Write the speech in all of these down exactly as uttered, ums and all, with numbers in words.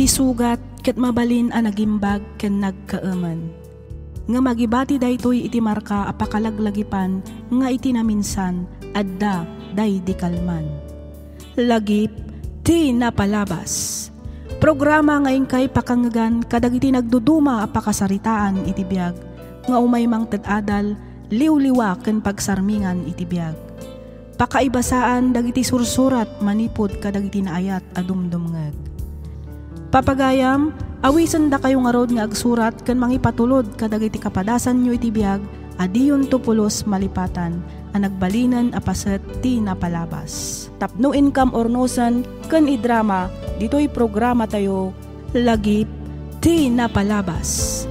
Ti sugat ket mabalin a nagimbag ken nagkaemen. Ngem agibati daytoy iti marka a pakalaglagipan nga iti naminsan, adda daydi kalman. Lagip ti napalabas. Programa nga inkay pakangngegan kadagiti nagduduma a pakasaritaan iti biag nga umay mangted adal, liwliwa ken pagsarmingan iti biag. Pakaibasaan dagiti sursurat manipud kadagiti naayat a dumdumngeg. Papagayam, awisendakayo ngarud nga agsurat ken mangipatulod kadagiti kapadasanyo iti biag a diyonto pulos malipatan a nagbalinen a paset ti napalabas. Tapno inkam urnosen ken idrama ditoy programatayo, Lagip ti Napalabas.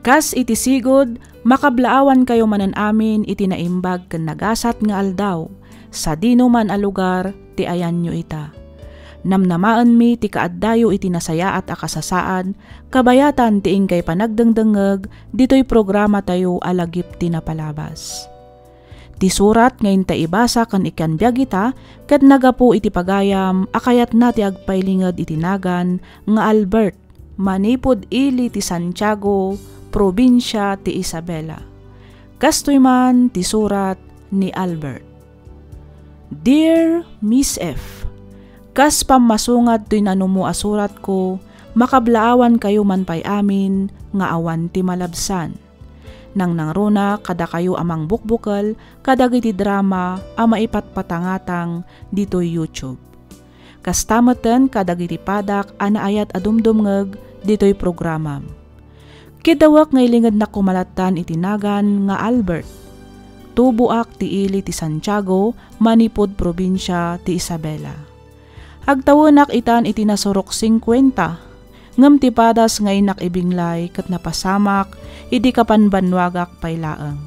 Kas iti sigud, makablaawankayo manen amin iti naimbag ken nagasat nga aldaw, sadinoman a lugar ti ayanyo ita. Namnamaenmi ti kaaddayo iti nasayaat a kasasaad, kabayatan ti inkay panagdengdengngeg ditoy programatayo a Lagip ti Napalabas. Ti surat nga inta ibasa ken ikan biag ita ket nagapu iti pagayam a kayatna ti agpailinged iti nagan nga Albert, manipud ili ti Santiago, probinsia ti Isabela. Kastoy man ti surat ni Albert. Dear Miss F, kas pammasungad toy nanumo a suratko, makablaawankayo man pay amin nga awan ti malabsan. Nangnangruna kadakayo a mangbukbukel kadagiti drama a maipatpatangatang ditoy YouTube. Kasta metten kadagiti padak a naayat a dumdumngeg ditoy programam. Kiddawek nga ilingednak koma lattan iti nagan nga Albert. Tuboak ti ili ti Santiago, manipud probinsia ti Isabela. Agtawenak itan iti nasurok singkuenta, ngem ti padas nga innak ibinglay ket napasamak idi kapanbannuagak pay laeng.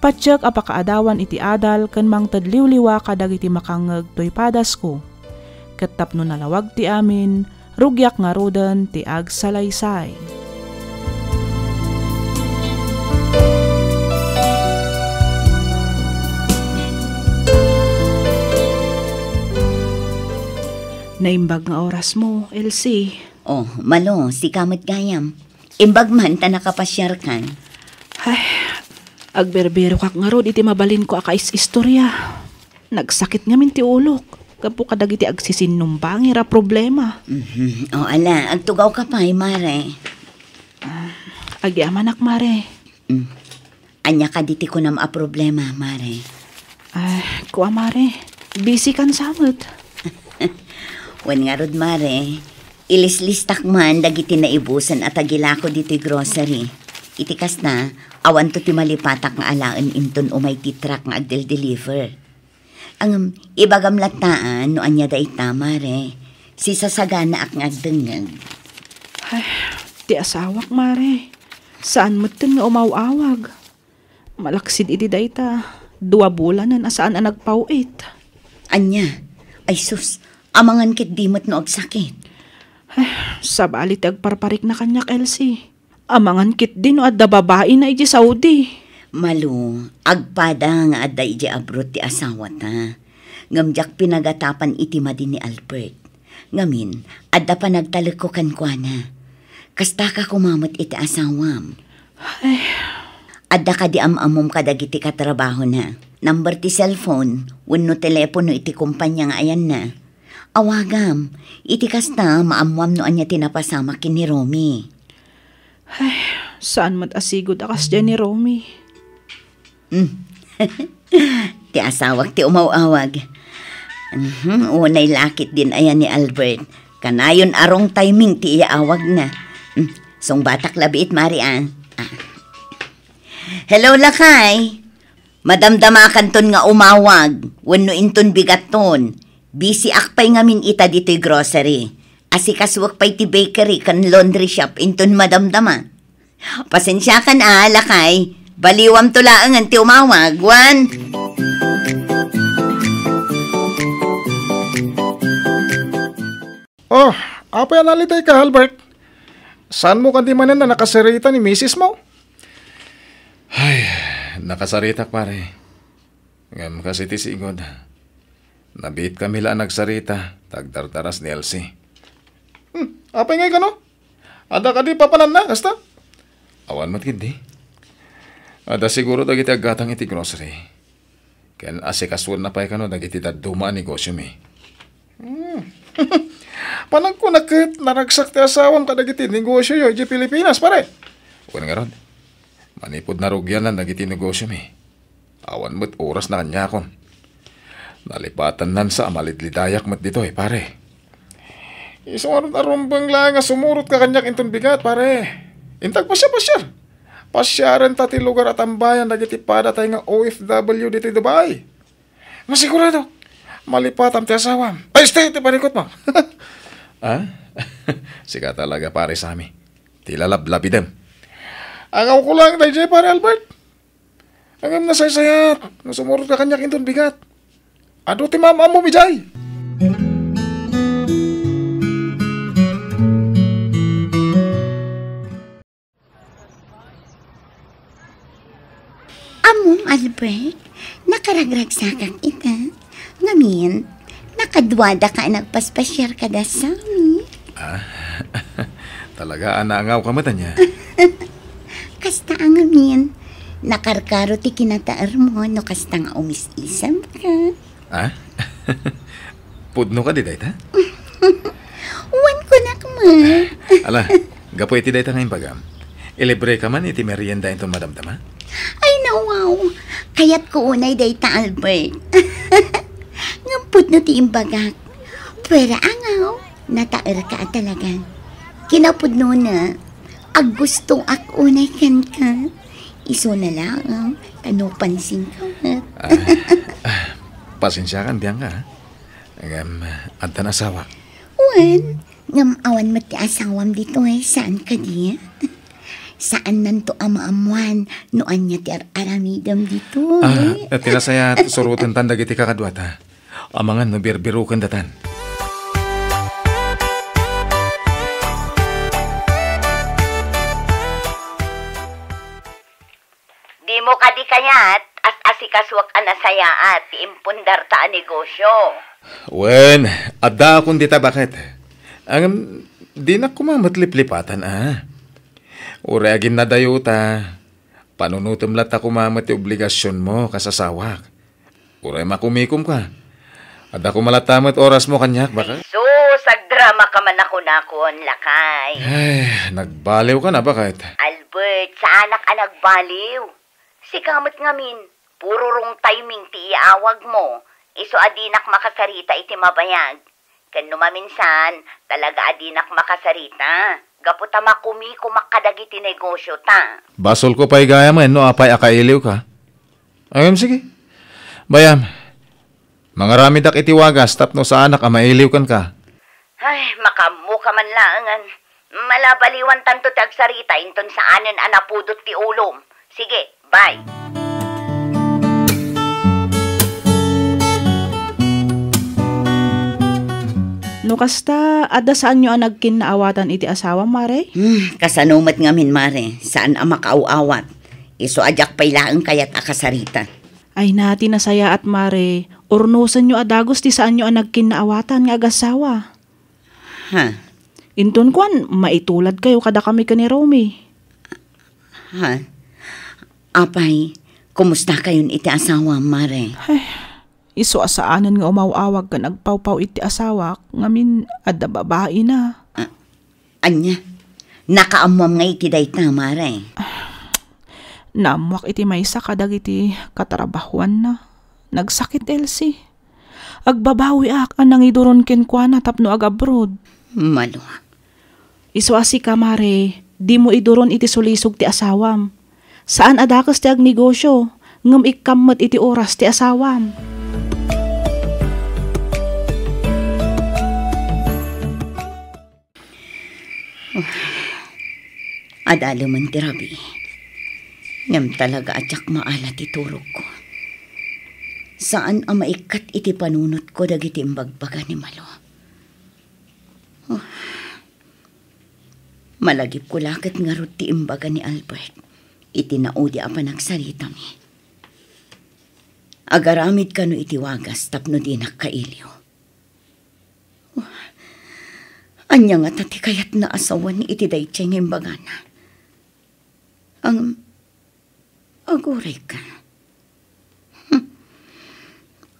Patiek a pakaadawan iti adal ken mangted liwliwa kadagiti makangngeg toy padasko. Ket tapno nalawag ti amin, rugiak ngaruden ti agsalaysay. Naimbag nga orasmo, Elsie. Oh, Malo, sika met gayam. Imbag man ta nakapasiarkan. Ay, agberbirokak ngarud iti mabalinko a kais-istorya. Nagsakit ngamin ti ulok gapu kadagiti agsisinumbangir a problema. Mhm. O, ala, agtugawka pay, Mare. Ah, agyamanak, Mare. Mm. Ania kadi ti kunam a problema, Mare? Ah, kua, Mare. Busy kan sa met. Wen ngarud, Mare. Ilislistak man dagiti naibusen a tagilako ditoy grocery. Iti kasta, awanto ti malipatak nga alaen inton umay ti truck nga agdel-deliver. Ngem, ibagam lattaan no ania dayta, Mare. Sisasaganaak nga agdengngeg. Ay, ti asawak, Mare. Saan metten nga umaw-awag. Malaksid idi dayta, dua bulanen a saan a nagpaw-it. Ania? Ay sus, amangan ketdi met no agsakit. Ay, sabali ti agparparikna kaniak, Elsie. Amangan ketdi no adda babaina idiay Saudi. Malo, agpada nga adda idiay abroad ti asawata. Ngem diak pinagatapan iti madi ni Albert. Ngamin, adda panagtalekko kenkuana. Kastaka koma met iti asawam. Ay. Adda kadi am-ammom kadagiti katrabahona? Number ti cellphone wenno telepono iti kompania nga ayanna? Awagam. Iti kasta, maammoam no ania ti napasamak ken ni Romy. Ay, saan met a sigud a kasdiay ni Romy. Hmm. Ti asawak ti umaw-awag. Mhm, unay lakit din aya ni Albert. Kanayon a wrong timing ti iyaawagna. Hmm, sungbatak labiit, Mare, ah. Ah. Hello, lakay. Madamdamakanton nga umawag, wenno inton bigatton. Busy-ak pay ngamin ita ditoy grocery. Asikasuek pay ti bakery ken laundry shop inton madamdama. Pasensiakan a, lakay. Baliwamto laengen ti umawag, wen. Apay a nalidayka, Albert? Saanmo kadi manen a nakasarita ni misismo? Ay, nakasaritak, pare. Ngem kas iti sigud, nabiitkami la a nagsarita ta agdardaras ni Elsie. Hmm, apay ngay kano? Adda kadi papananna, kasta? Awan met ketdi. Adda siguro dagiti aggatang iti grocery. Ken asikasuenna pay kano dagiti dadduma a negosyomi. Hmm. Panagkuna ket naragsak ti asawam kadagiti negosyoyo idiay Pilipinas, pare. Wen ngarud, manipud narugianan dagiti negosyomi, awan met orasna kaniakon. Nalipatannansa a malidlidayak met ditoy, pare. Isu ngarud a rumbeng laeng a sumurotka kaniak inton bigat, pare. Inta agpasiarpasiar. Pasiarenta ti lugar a tambayan dagiti padatay nga O F W ditoy Dubai. Nga sigurado, malipatam ti asawam. Ay, este, ti parikutmo. Ah? Sika talaga, pare Sammy. Ti lalablabidem. Angawko laeng daydiay, pare Albert. Ngem nasaysayat no sumurotka kaniak inton bigat. Adu ti maam-ammom idiay. Ammom, Albert, nakaragragsakak ita. Ngamin, nakaduadaka a nagpaspasiar kada Sammy. Ah, talaga a naangawka met ania? Kasta a ngamin, nakarkaro ti kinataermo no kasta nga umis-isemka. Ah? Pudno kadi dayta? Wen, kunak met. Ala, gapu iti dayta nga imbagam, ilibreka man iti merienda inton madamdama? Ay, nawaw. Kayatko unay dayta, Albert. Ngem pudno ti imbagak. Pero angaw, nataerka a talaga. Kinapudnona, aggustoak unay kenka. Isuna laeng, ta no pansinka met. Ah, ah, pasensiakan, Bianca, ah. Ngem, addan asawak. Wen, ngem awan met ti asawam ditoy, saan kadi? Saannanto a maammuan no ania ti ar-aramidem ditoy. Ah, ti nasayaat, surotentan dagiti kakaduata. Amangan no birbirokendatan. Dimo kadi kayat as-asikasuak a nasayaat ti impundarta a negosyo? Wen, addaakon dita baket. Ngem, dinak koma met liplipatan, a. Uray aginnadayota, panunotem latta koma met ti obligasionmo kas asawak. Uray makumikomka. Adda koma latta met orasmo kaniak, baket? Sus, agdramaka man a kunakon, lakay. Ay, nagbaliwka na, baket? Albert, saanak a nagbaliw. Sika met ngamin, puro wrong timing ti iawagmo. Isu a dinak makasarita iti mabayag. Ken no maminsan, talaga a dinak makasarita. Gapu ta makumikomak kadagiti negosyota. Basolko pay gayam no apay a kailiwka. Ngem sige. Bayam, mangaramidak iti wagas tapno saanak a mailiw kenka. Ay, makaammoka man laengen. Malabaliwantanto ti agsarita inton saanen a napudot ti ulom. Sige, bye. No kasta, adda saanyo a nagkinnaawatan iti asawam, Mare? Hmm, kasano met ngamin, Mare? Saan a makaaw-awat. Isu a diak pay laeng kayat a kasarita. Ay na, ti nasayaat, Mare. Urnosenyo a dagus ti saanyo a nagkinnaawatan nga agasawa. Ha? Inton kuan, maituladkayo kadakami ken ni Romy. Ha? Apay, kumustakayon iti asawam, Mare? Ay, isu a saanen nga umaw-awag ken agpawpaw iti asawak, ngamin adda babaina. Ah, ania? Nakaammoam nga iti dayta, Mare? Naammoak iti maysa kadagiti katrabahuanna. Nagsakit, Elsie. Agbabawiak a nangiduron kenkuana tapno agabroad. Malua. Isu a sika, Mare, dimo iduron iti sulisog ti asawam. Saan a dakes ti agnegosyo, ngem ikkam met iti oras ti asawam. Adalemen ti rabii. Ngem talaga a diak maala ti turogko. Saan a maikkat iti panunotko dagiti imbagbaga ni Malo. Oh, Malagipko la ket ngarud ti imbaga ni Albert iti naudi a panagsaritami. Agaramid kano iti wagas tapno dinak kailiw. Ania ngata ti kayatna a sawen iti daytoy nga imbagana? Ang Aguray ka. Hmm.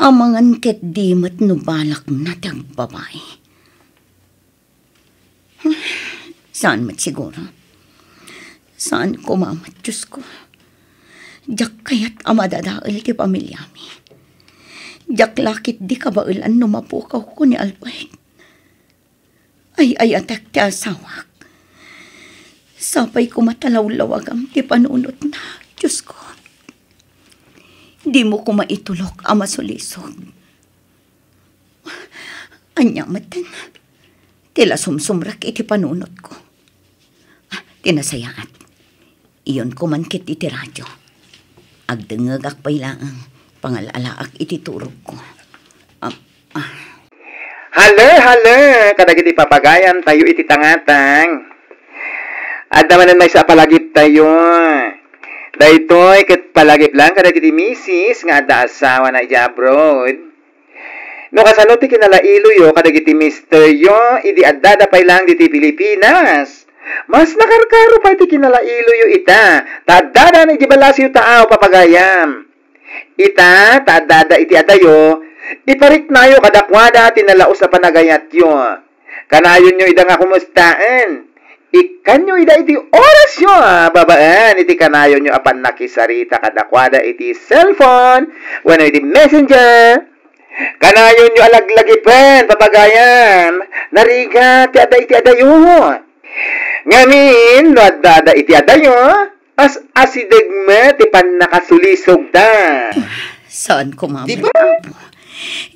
Amangan ket di met no balakna ti agbabai. Saan met siguro. Saan koma met, Diyos ko. Diak kayat a madadael ti pamiliami. Diak la ketdi kabaelan no mapukawko ni Albert. Ay-ayatek ti asawak. Sapay koma ta lawlawagam ti panunotna, Diyos ko. Dimo koma itulok a masulisog. Ania metten ti la sumsumrek iti panunotko? Ah, ti nasayaat. Iyonko man ket iti radio. Agdengngegak pay laeng, pangal-alaak iti turogko. Am-, ah. Haler, haler, kadagiti papagayantayo iti tangatang. Adda manen maysa a palagiptayo. Daytoy ket palagip laeng kadagiti misis nga adda asawana idiay abroad. No kasano ti kinalailoyo kadagiti misteryo idi addada pay laeng ditoy Pilipinas? Mas nakarkaro pay ti kinalailoyo ita, ta addada idiay balaseyo taaw, papagayam. Ita, ta addada iti adayo, ipariknayo kadakuada ti nalaus a panagayatyo. Kanayonyo ida nga kumustaen. Ikkanyo ida iti orasyo, babaen iti kanayonyo a pannakisarita kadakuada iti cellphone wenno iti messenger. Kanayonyo a laglagipen, papagayam, narigat ti adda iti adayo. Ngamin, no addada iti adayo, as-asideg met ti pannakasulisogda. Saan koma met, Apo.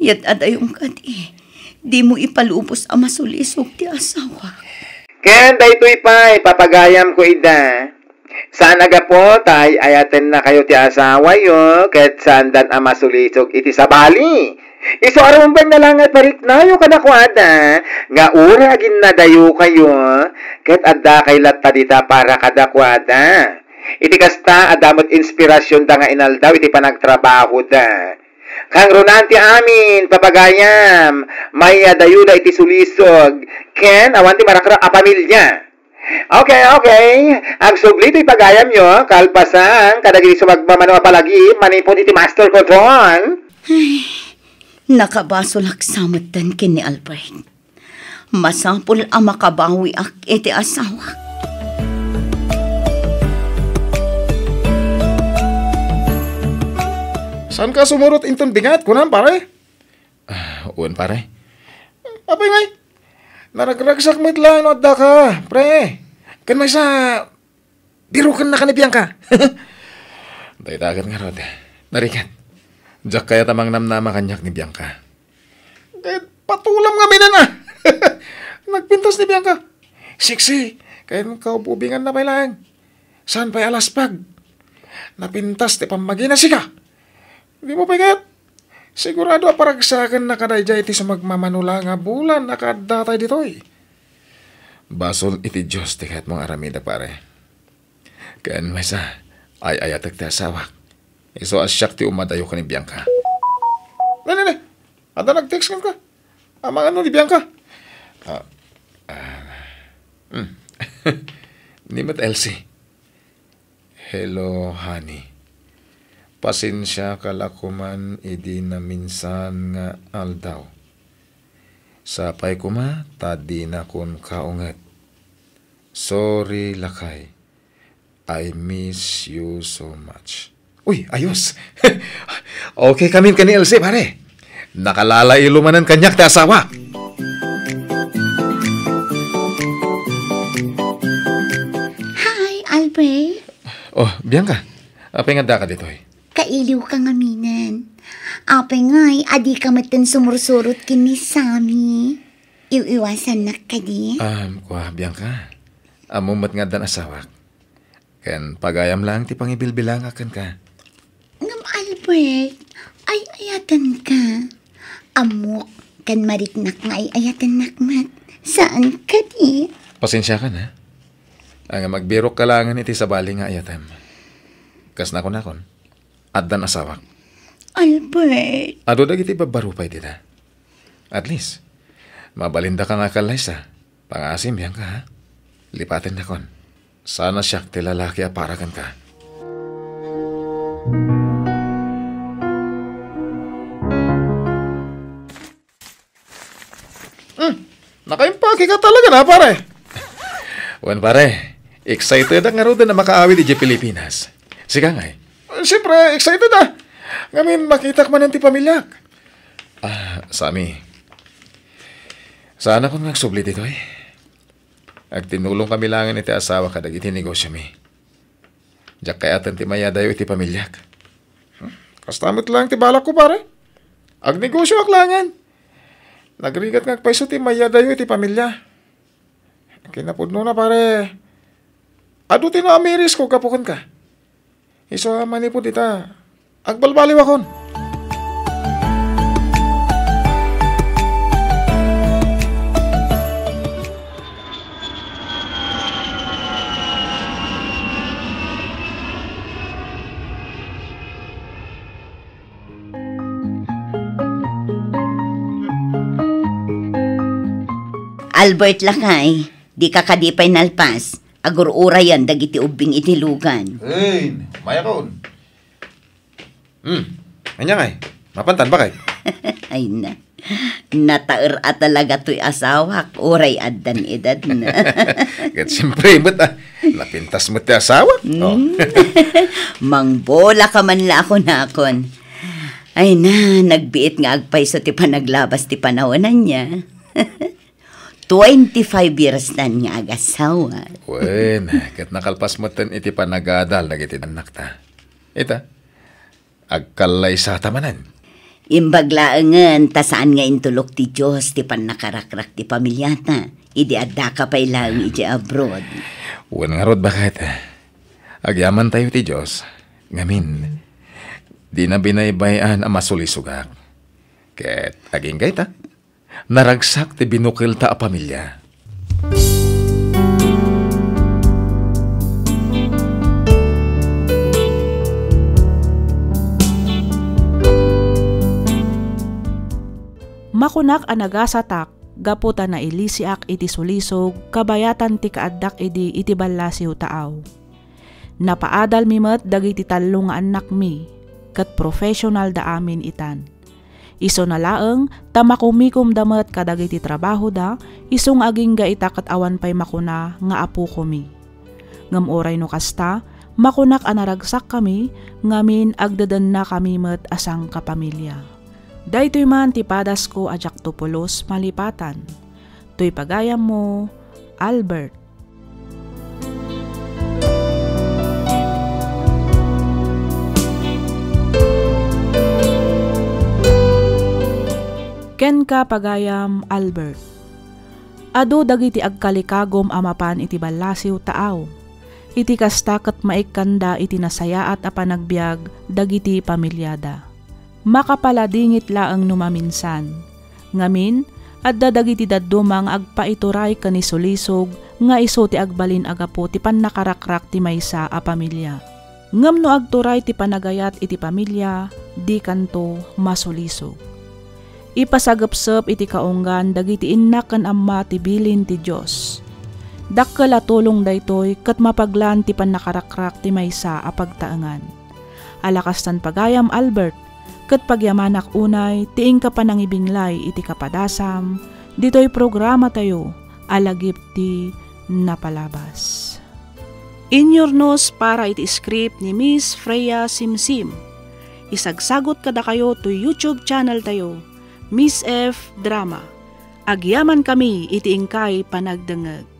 Yat adayong kadi, dimo ipalubos a masulisog ti asawa. Ken daytoy pay, papagayamko ida. Saan a gapu ta ay-ayatennakayo ti asawayo, ket saandan a masulisog iti sabali. Isu a rumbeng na la nga ipariknayo kadakuada nga uray aginnadayokayo, ket addakay latta dita para kadakuada. Iti kasta, adda met inspirasionda nga inaldaw iti panagtrabahoda. Kangrunaan ti amin, papagayam, mayadayoda iti sulisog, ken awan ti marakrak a pamilia. Okay, okay. Agsubli toy pagayamyo, kalpasan kadagiti sumagmamano a palagip manipud iti master control. Ay, nakabasolak sa metten ken ni Albert. Masapul a makabawiak iti asawak. Saan ka sumurot inton bigat, kunam, pare? Ah, wen, pare. Apay ngay? Naragragsak met laeng no adda ka, pre. Ken maysa, birukennaka ni Bianca. Dayta ket ngarud, narigat. Diak kayat a mangnamnama kaniak ni Bianca. Ket patulam ngaminen a. Nagpintas ni Bianca. Siksi, ken kaububinganna pay laeng. Saan pay a laspag? Napintas ti pammagina, sika. Dimo pay kayat? Sigurado a paragsakennaka daydiay iti sumagmamano la nga bulan a kaaddatay ditoy. Basol iti Dios ti kayatmo nga aramida, pare. Ken maysa, ay-ayatek ti asawak. Isu a siak ti umadayo ken ni Bianca. Ne, ne, ne. Adda nag-text kenka. Amangan no ni Bianca. Ah, ah, hmm. Ni met Elsie. Hello, honey. Pasensiaka la koman idi naminsan nga aldaw. Sapay koma ta dinakon kaunget. Sorry, lakay. I miss you so much. Uy, ayos. Okay kamin ken ni Elsie, pare. Nakalalailo manen kaniak ti asawa. Hi, Albert. Oh, Bianca. Apay nga addaka ditoy? Kailiwka ngaminen. Apay ngay, adika metten sumursurot ken ni Sammy? Iw-iwasannak kadi? Um, kua, Bianca. Ammom met nga addan asawak. Ken pagayam laeng ti pangibilbilangak kenka. Ngem Albert, ay-ayatenka. Ammok, ken mariknak nga ay-ayatennak met. Saan kadi? Pasensiakan, ha? Ngem agbirokka laengen iti sabali nga ayatem. Kas nakunakon, addan asawak. Albert. Adu dagiti babbaro pay dita. At least, mabalindaka nga kallaysa. Pangaasim, biangka, ha? Lipatennakon. Sana siak ti lalaki a para kenka. Hmm, nakaimpake ka talaga na, pare. Wen, pare, excited ak ngaruden a makaawid idiay Pilipinas. Sika ngay? Siyempre, excited, ah. Ngamin, makitak manen ti pamiliak. Ah, Sammy, saanakon nga agsubli ditoy? Agtinulong kami laengen iti asawak kadagiti negosyomi. Diak kayat ti mayadayo iti pamiliak. Hmm? Kasta met laeng ti balakko, pare. Agnegosyoak laengen. Nagrigat nga agpayso ti mayadayo iti pamilia. Kinapudnona, pare, adu ti naamirisko gapu kenka. Isu a manipud ita, agbalbaliwakon. Albert, lakay, dika kadi pay nalpas. Agur-urayan dagiti ubbing iti lugan. Hey, mayakon. Hmm, ania ngay? Mapantan, bakay? Ay na. Nataer a talaga toy asawak, uray addan edadna. Ket siyempre met, ah, napintas met ti asawak. Oh. Mm. Mangbola ka man la a kunakon. Ay na, nagbiit nga agpayso ti panaglabas ti panawen ania. Twenty-five years tan nga agasawa. Wen, ket nakalpas metten iti panagadal dagiti annakta. Ita, agkallaysata manen. Imbag laengen ta saan nga intulok ti Dios ti pannakarakrak ti pamiliata idi addaka pay laeng idiay abroad. Wen ngarud, baket, agyamantayo ti Dios, ngamin, dina binaybay-an a masulisogak. Ket agingga ita, naragsak ti binukelta a pamilia. Makunak a nagasatak gapu ta nailisiak iti sulisog kabayatan ti kaaddak idi iti ballasiw taaw. Napaadalmi met dagiti tallo nga annakmi ket professional da amin itan. Isuna laeng ta makumikomda met kadagiti trabahoda, isu nga agingga ita ket awan pay makuna nga apokomi. Ngem uray no kasta, makunak a naragsakkami ngamin agdedennakami met a sangkapamilia. Daytoy man ti padasko a diakto pulos malipatan. Toy pagayammo, Albert. Kenka, pagayam Albert. Adu dagiti agkalikagum a mapan iti ballasiw taaw. Iti kasta ket maikkanda iti nasayaat a panagbiag dagiti pamiliada. Makapaladingit laeng no maminsan. Ngamin, adda dagiti dadduma nga agpaituray ken isulisog nga isu ti agbalin a gapu ti pannakarakrak ti maysa a pamilia. Ngem no agturay ti panagayat iti pamilia, dikanto masulisog. Ipasagepsep iti kaunggan dagiti innak ken amma ti bilin ti Dios. Dakkel a tulong daytoy ket mapaglan ti pannakarakrak ti maysa a pagtaengan. Ala kastan pagayam, Albert, ket pagyamanak unay ti inka panangibinglay iti kapadasam ditoy programatayo a Lagip ti Napalabas. Inyurnos para iti script ni Miss Freya Simsim. Isagsagot kadakayo toy YouTube channel tayo, Miss F Drama. Agyamankami iti inkay panagdengngeg.